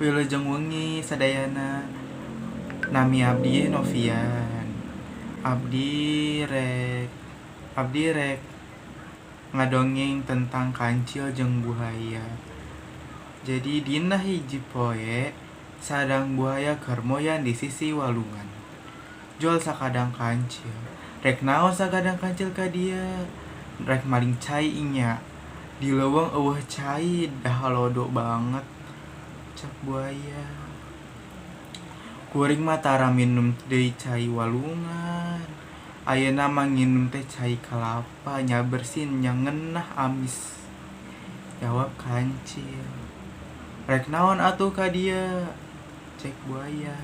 Wilujeng wengi sadayana. Nami abdi Novian. Abdi rek abdi rek ngadongeng tentang kancil jeung buaya. Jadi dina hiji poe sadang buaya keur moyan di sisi walungan. Jol sakadang kancil. Rek naon sakadang kancil ka dieu? Rek maling cai nya. Di leuweung eueuh cai dah halodo banget. Cek buaya. Kuring mah tara minum deui cai walungan. Ayeuna mah nginum teh cai kalapa nya bersih nya ngeunah amis. Jawab kancil. Rek naon atuh ka dieu? Cek buaya.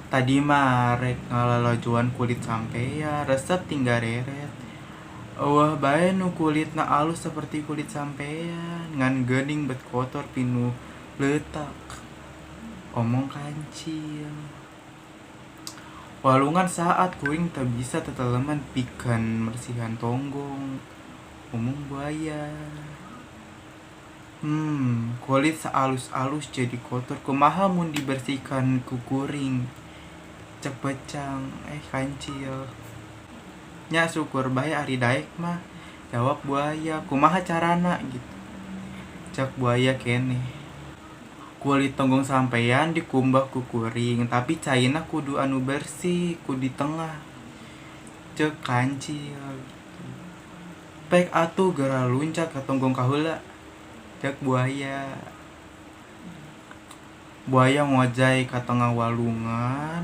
Tadi mah rek ngalalajoan kulit sampean, resep tinggal reret. Eueuh bae nu kulitna alus seperti kulit sampean, ngan geuning bet kotor pinuh leutak. Omong kancil. Walungan saat kuring teu bisa teteleman pikeun mersihan tonggong. Omong buaya. Kulit saalus-alus jadi kotor, kumaha mun dibersihkan ku kuring? Cek pecang, kancil. Nya syukur bae ari daek mah. Jawab buaya, kumaha carana gitu. Cek buaya keneh. Kulit tonggong sampean dikumbah ku kuring, tapi caina kudu anu bersih, ku di tengah. Cek kancil gitu. Pek atuh geura luncat ka tonggong kaheula. Cek buaya. Buaya ngojay ka tengah walungan.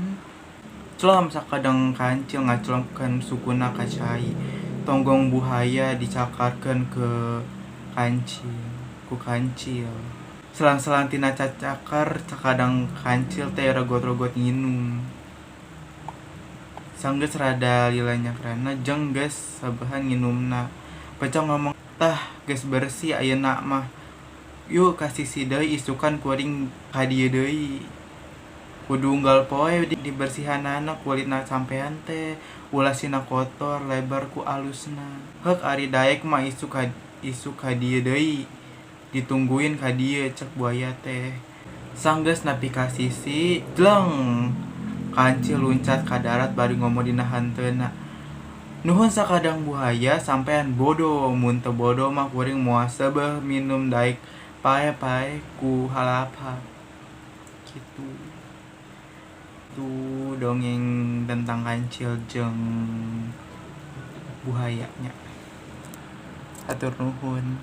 Celom sakadang kancil ngacelomkeun sukuna ka cai. Tonggong buaya dicakarkeun ke kancil, ku kancil. Selang-selang tina cacakar sakadang kancil teh regot-regot nginum. Sanggeus rada lila nyakrana jeung geus sabeuhan nginumna. Pecang ngomong, "Tah, geus bersih ayeuna mah. Yuk ka sisi deui isukan kuring ka dieu deui. Kudu unggal poe dibersihanana kulitna sampean teh, ulah sina kotor lebar ku alusna. Heuk ari daek mah isuk ka dieu deui. Ditungguin ka dieu," cek buaya teh. Sanggeus nepi ka sisi, jleng! Kancil luncat ka darat bari ngomong dina hanteuna. "Nuhun sakadang buaya, sampean bodo. Mun teu bodo mah kuring moal seubeuh minum daek paeh-paeh ku halapa." Kitu. Tuh dongeng tentang kancil jeung buaya nya. Hatur nuhun.